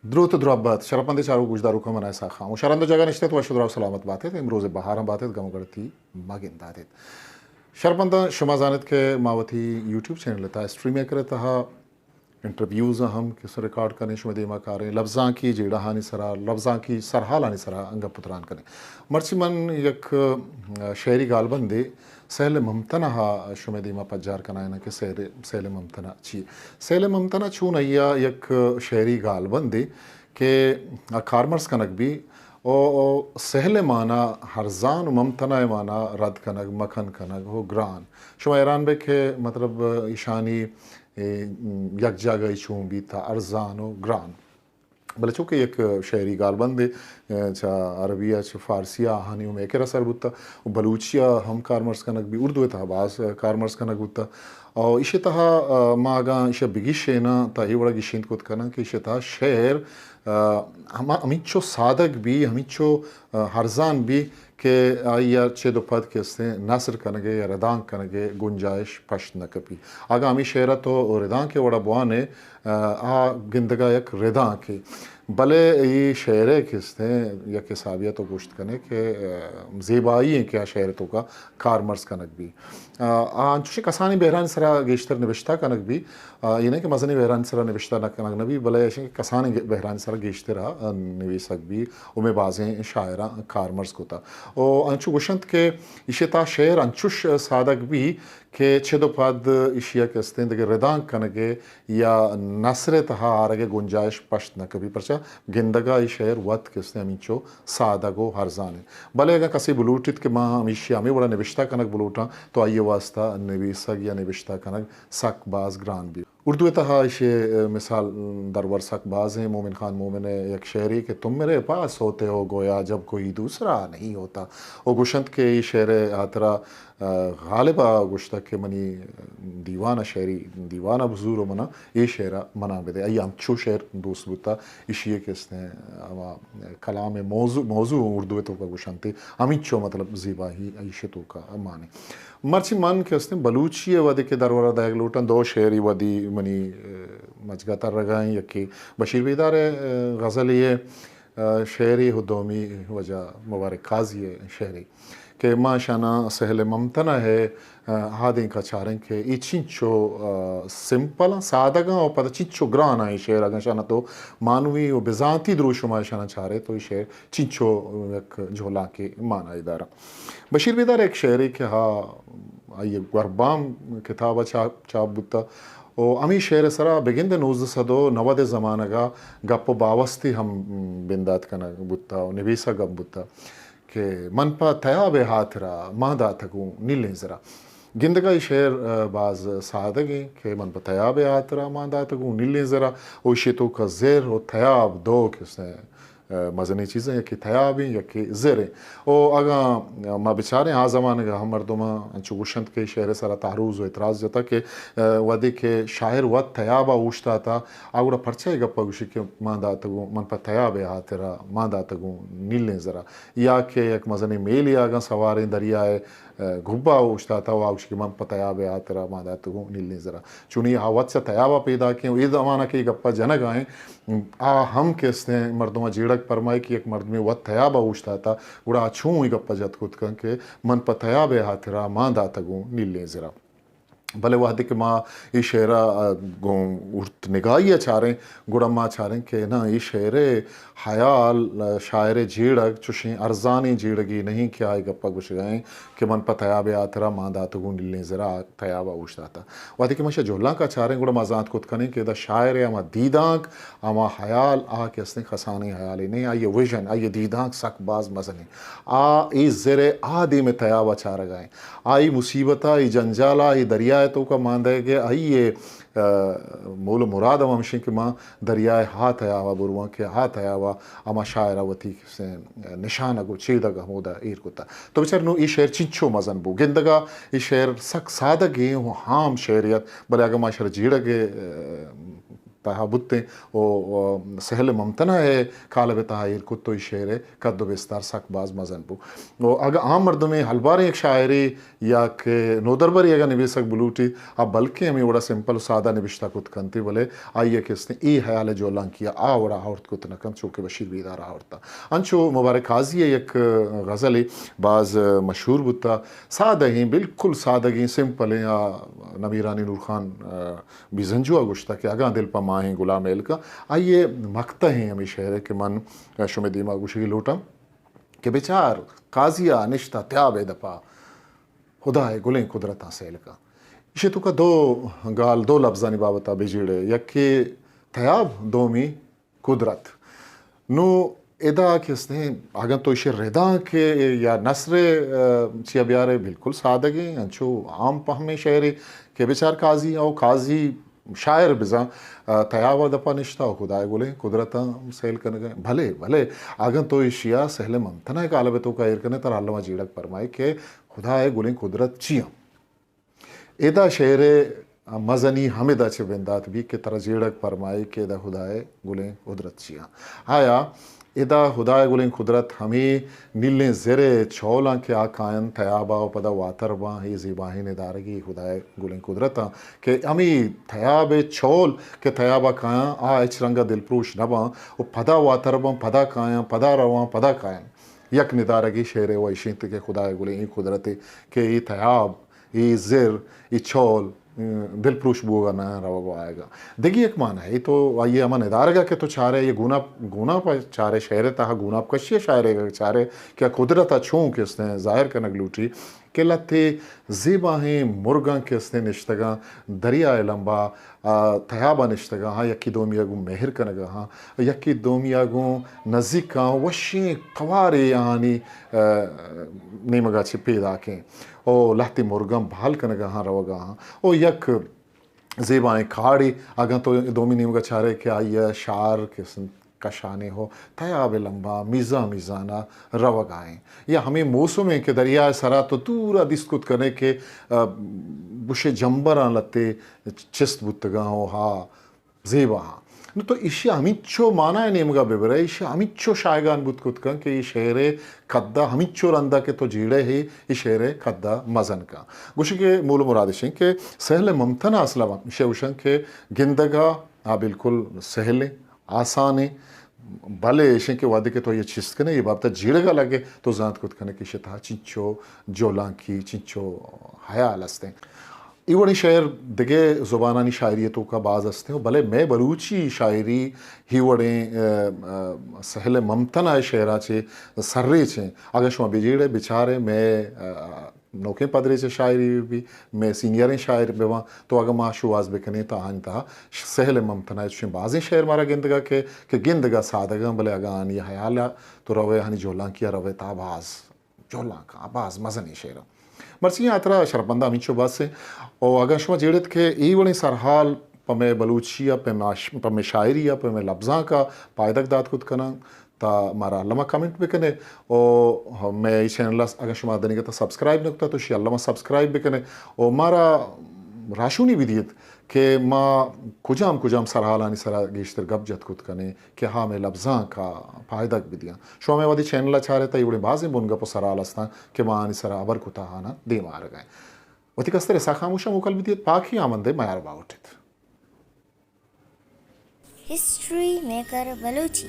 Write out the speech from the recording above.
دروت و درابت، شرپندیں چاروک گوشداروکاں، من اسحاق خان۔ و شرند جاگہ نشتت، وش و دراہ و سلامت باتت، امروز بہاراں باتت، گم و گڑتی مگنداتت۔ شرپنداں، شما زانت کہ ما وتی یوٹیوب چینل تہا، اسٹریمر تہا انٹرویوز ہم کہ ریکارڈ کنیں، شما دیما کاریں، لبزانکی جیڑہانی سرا، لبزانکی سرحالانی سرا گپ و تران کنیں۔ مرچی من یک، آ، شعری گالبندے سہل ممتنع ء شمئے دیما پجار کنائیناں کہ سہل، سہل ممتنع چی؟ سہل ممتنع چون آئی ء یک شعری گالبندے کہ آ کارمرز کنگ بی، او، او سہل ء مانا ارزان و ممتنع ء مانا رد کنگ، مکن کنگ و گران۔ شما حیران بے کہ مطلب ایشانی، اے، یک جاگہ چون بیت، ارزان و گران۔ بلے چونکہ یک شعری گالبندے، اے، چہ عربی ء چہ فارسی ء آہانی و مئے کرا سر بوتہ و بلوچی ء ہم کارمرز کنگ بی، اردو ء تہا باز کارمرز کنگ بوتہ۔ و ایشی تہا، آ، ما اگاں ایشی ء بگیشیناں تہ اے وڑا گیشینت کت کناں کہ ایشی تہا شعر، آ، ہما، ہمینچو سادگ بی، ہمینچو، آ، ارزان بی کہ آئی ء چد و پد کہ استیں نثر کنگ ء یا ردانک کنگ ء گنجائش پشت نہ کپی۔ اگاں ہمے شعر ء تو ردانک ء وڑا بوانے، آ، آ گندگا یک ردانکے۔ بلے اے شعرے کہ استیں یک حسابی ء تو گوشت کنے کہ، آ، زیبائی ایں کہ آ شعر توکا کارمرز کنگ بی۔ آ، آ انچوشیں کسانیں بہرانی سرا گیشتر نبشتہ کنگ بی۔ آ، اے نہ کہ مزنیں بہرانی سرا نبشتہ نہ کنگ نہ بی، بلے ایشیں کہ کسانیں بہرانی سرا گیشتر آ نویسگ بی و مئے بازیں شاعراں کارمرز کتا۔ و انچو گوشنت کہ ایشی تہا شعر انچوش سادگ بی کہ چد و پد ایشی ء کہ استیں دگہ ردانک کنگ ء یا نثر ء تہا آرگ ء گنجائش پشت نہ کپی، پرچا گندگ ء اے شعر وت کہ استیں ہمینچو سادگ و ارزان انت۔ بلے اگاں کسے بلوٹیت کہ ما ہمیشی ہمے وڑا نبشتہ کنگ بلوٹاں، تو آئی ء واسطہ نویسگ یا نبشتہ کنگ سک باز گران بیت۔ اردو ء تہا ایشی ء مثال درور سک باز ہیں۔ مومن خان مومن ء یک شعری کہ تم میرے پاس ہوتے ہو گویا جب کوئی دوسرا نہیں ہوتا۔ او گوشنت کہ اے شعر ء ہاترا، آ، غالب ء گوشتگ کہ منی دیوان ء شعری دیوان ء بزور و منا اے شعر ء منا بدے۔ آئی انچو شعر دوست بوتا، ایشی ء کہ استیں ہما کلام ء موضوع، موضوع اردو ء توکا گوشنت، ہمینچو مطلب زیبائی ایشی توکا مانے۔ مرچی من کہ استیں بلوچی ء وھدے کہ درور ء دئیگ لوٹاں، دو شعری وھدی منی، آ، مجگ ء ترگ ء ایں، یکے بشیر بیدار ء، آ، غزلے ء، آ، شعری و دومی واجہ مبارک قاضی ء شعری کہ ما اشاناں سہل ممتنع ء، آ، آدینک ء چاریں کہ اے چنچو، آ، سمپل آں، سادگ آں و پدا چنچو گران آں اے شعر۔ اگاں اشاناں تو مانوی و بزانتی دروشم ء اشاناں چارے تو اے شعر چنچو یک جہلانکے مانائی داراں۔ بشیر بیدار ء یک شعرے کہ ہا آئی ء گوربام کتاب ء چاپ، چاپ بوتہ و ہمے شعر ء سرا بگند نوزدہ سد و نود ء زمانگ ء گپ و باوستی ہم بندات کنگ بوتہ و نبیسگ ہم بوتہ کہ من پہ تیاب ء ہاترا مان داتگوں نیلیں زرا۔ گندگ ء اے شعر، آ، باز سادگ ایں کہ من پہ تیاب ء ہاترا مان داتگوں نیلیں زرا و ایشی توکا زر و تیاب دو کسے مزنیں چیزاں، یکے تیاب ایں، یکے زر ایں۔ و اگاں ما بچاریں آ زمانگ ء ہم مردماں انچو گوشنت کہ شعر ء سرا تعرض و اعتراض جتگ کہ، آ، وھدے کہ شاعر وت تیاب ء اوشتاتہ، آ گڑا پرچا اے گپ ء گوشی کہ مان داتگوں، من پہ تیاب ء ہاترا مان داتگوں نیلیں زرا، یا کہ یک مزنیں میلے ء اگاں سواریں دریا ء گبا اوشتاتہ و آ گوشی کہ من پہ تیاب ء ہاترا مان داتگوں نیلیں زرا۔ چونی آ وت چہ تیاب ء پیداک ایں و اے زمانگ ء کہ اے گپ ء جنگ ء ایں، آ ہم کہ استیں مردم ء جیڑگ پرمائے کہ یک مردمے وت تیاب ء اوشتاتہ، گڑا آ چوں اے گپ ء جت کت کن کہ من پہ تیاب ء ہاترا مان داتگوں نیلیں زرا۔ بلے وھدے کہ ما اے شعر ء گوں ارت نگاہی ء چاریں، گڑا ما چاریں کہ نہ، اے شعر ء ہیال، شاعر ء جیڑگ چوشیں ارزانیں جیڑگے نہ ایں کہ آ اے گپ ء گوشگ ء ایں کہ من پہ تیاب ء ہاترا مان داتگوں نیلیں زرا، تیاب ء اوشتاتہ۔ وھدے کہ ما شہ جہلانک ء چاریں، گڑا ما زانت کت کنیں کہ ادا شاعر ء ہما دیدانک، ہما ہیال، آ کہ استیں کسانیں ہیالے نہ ایں، آئی ء ویژن، آئی ء دیدانک سک باز مزن ایں۔ آ اے زر ء آ دیم ء تیاب ء چارگ ء ایں۔ آئی مصیبت ء، اے جنجال ء، اے دریا ء توکا مان دئیگ ء، آئی ء، آ، مول ء مراد ہم ہمشیں کہ ما دریا ء ہا تیاب ء برواں کہ ہا تیاب ء ہما شاعر ء وتی نشانگ و چیدگ ہمودا ایر کتہ۔ تو بچار نوں اے شعر چنچو مزن بو۔ گندگا اے شعر سک سادگیں و عام شعرے ات، بلے اگاں ما شر جیڑگ ء، آ، تہا بوتیں و، و سہل ممتنع ءِ کالب ءِ تہا ایر کت و اے شعر ءِ قد و بستار سک باز مزن بو۔ و اگاں عام مردمے ہلباریں یک شاعرے یا کہ نودربرے اگاں نبیسگ بلوٹیت، آ بلکیں ہمے وڑا سمپل و سادہ نبشتہ کت کنت، بلے آئی ءَ کہ استیں اے ہیال ءِ جہلانکی ءَ آ وڑا آورت کت نہ کنت، چو کہ بشیر بیدار ءَ آورتا۔ انچو مبارک قاضی ءِ یک غزلے باز مشہور بوتا، سادہ ایں، بالکل سادگیں، سمپل ایں، آ نمیرانی نور خان، آ، بیزنجو ءَ گوشتگ کہ اگاں دل پہ ماہیں گلام ایل کن، آئی ءِ مقطع ایں ہمے شعر ءِ کہ من شمئے دیما گوشگی لوٹاں کہ بچار قاضی ءَ نشتہ تیاب ءِ دپا، خدا ءِ گلیں قدرتاں سیل کن۔ ایشی توکا دو گال، دو لبزانی بابت ءَ بجیڑے، یکے تیاب، دومی قدرت۔ نو ادا کہ استیں، اگاں تو ایشی رداں کہ یا نثر، آ، چیا بیارے، بالکل سادگیں، انچو عام پہمیں شعرے کہ بچار قاضی، او قاضی شاعر بزاں، آ، تیاب ءِ دپا نشتہ و خدا ءِ گلیں قدرتاں سیل کنگا ایں۔ بلے، بلے، اگاں تو ایشیا سہل ممتنع ءِ کالب ءِ توکا ایر کنے، ترا الما جیڑگ پرمائے کہ خدا ءِ گلیں قدرت چی ایں؟ ادا شعر ءِ مزنی ہمدا چہ بندات بی کہ ترا جیڑگ پرمائی کہ ادا خدا ءِ گلیں قدرت چی ایں۔ آیا ادا خدا ءِ گلیں قدرت ہمے نیلیں زر ءِ چولاں کہ آ کاینت تیاب ءَ و پدا واتر باں، اے زیباہیں ندارگے خدا ءِ گلیں قدرتاں کہ ہمے تیاب ءِ چول کہ تیاب ءَ کایاں، آ ہچ رنگ ءَ دلپروش نہ باں و پدا واتر باں، پدا کایاں، پدا رواں، پدا کایاں۔ یک ندارگے شعر ءِ و ایش انت کہ خدا ءِ گلیں اے قدرتے کہ اے تیاب، اے زر، اے چول، ام، دلپروش بوگ ءَ نہ روگ ءُ آیگ ءَ۔ دگہ یک معنی ءَ تو آئی ءِ ہما ندارگ ءَ کہ تو چارئے، اے گوناپ، گوناپ ءَ چارئے، شعر ءِ تہا گوناپ کشی ءِ شاعرے ءَ چارئے کہ قدرت ءَ چون کہ استیں ظاہر کنگ لوٹی کہ لہتے زیباہیں مرگاں کہ استیں نشتگاں دریا ءِ لمبا، آ، تیاب ءَ نشتگاں، ہاں، یکے دومی ءَ گوں مہر کنگا ہاں، یکے دومی ءَ گوں نزیکاں، وشیں توارے آہانی، آ، نیمگا چہ پیداکیں۔ او لہتے مرگاں بال کنگا ہاں، روگا ہاں۔ او یک زیبائیں کاڑے، اگاں تو دومی نیمگا چارئے کہ آئی ءَ شار کہ سن-، کشانے ہو، تیاب ءِ لمبا میزان میزانا روگا ایں۔ یا ہمے موسم ایں کہ دریا ءِ سرا تو دورا دیست کت کنے کہ، آ، گوشے جمبراں لہتے چست بوتگاں ہو، ہا، زیبا ہاں۔ نو تو ایشی ءَ ہمینچو مانا ءِ نیمگا ببرئے، ایشی ءَ ہمینچو شایگان بوت کت کن کہ اے شعر ءِ قد ءَ ہمینچو رندا کہ تو جیڑئے ہے، اے شعر ءِ قد ءَ مزن کن۔ گوشی کہ مول ءُ مراد ایش انت کہ سہل ءِ ممتنع اصل ءَ ایشی ءَ گوشن کہ گندگ ءَ آ بالکل سہل انت، آسان انت، بلے ایش انت کہ وہدے کہ تو اے چست کنے، اے بابت ءَ جیڑگ ءَ لگے، تو زانت کت کنے کہ ایشی ءِ تہا چنچو جہلانکی، چنچو ہیال است انت۔ اے وڑیں شعر دگہ زبانانی شاعری ءِ توکا باز است انت، بلے مئے بلوچی شاعری اے وڑیں، آ، آ، سہل ءِ ممتنع ءِ شعراں چہ سرریچ انت۔ اگاں شما بجیڑئے، بچارئے، مئے، آ، نوکیں پدریچ ءِ شاعری بہ بی، مئے سینئریں شاعر بہ باں، تو اگاں ما شوہاز بکنیں تہ آہانی تہا سہل ءِ ممتنع ءِ چوشیں بازیں شعر مارا گندگا کہ، کہ گندگا سادگاں، بلے اگاں آہانی ہیال ءَ تو روئے، آہانی جہلانکی ءَ روئے، تہ باز جہلانکاں، باز مزنیں شعراں۔ مرچی آ ترا شرپمند ءَ ہمینچو بس انت۔ او اگاں شما جیڑت کہ اے وڑیں سرحال پہ مئے بلوچی ءَ، پہ ما-، پہ مئے شاعری ءَ، پہ مئے لبزانک ءَ پائدگ دات کت کناں، تہ مارا الما کمنٹ بکنے۔ او مئے اے چینل ءَ اگاں شما دنیگت ءَ سبسکرائب نہ کتا تو شی الما سبسکرائب بکنے۔ او مارا راہشونی بدیت کہ ما کجام کجام سرحالانی سرا گیشتر گپ جت کت کنیں کہ ہا مئے لبزانک ءَ پائدگ بدیاں۔ شما مئے وہدی چینل ءَ چارئے تہ اے وڑیں بازیں بنگپ ءُ سرحال استاں کہ ما آنی سرا ہبر کتا آناں دیما آرگا ایں۔ وتی کستر ءِ ساہ خاموشاں موکل بدیت، پاکی آمندے میار باہوٹ ایت۔ History maker Balochi.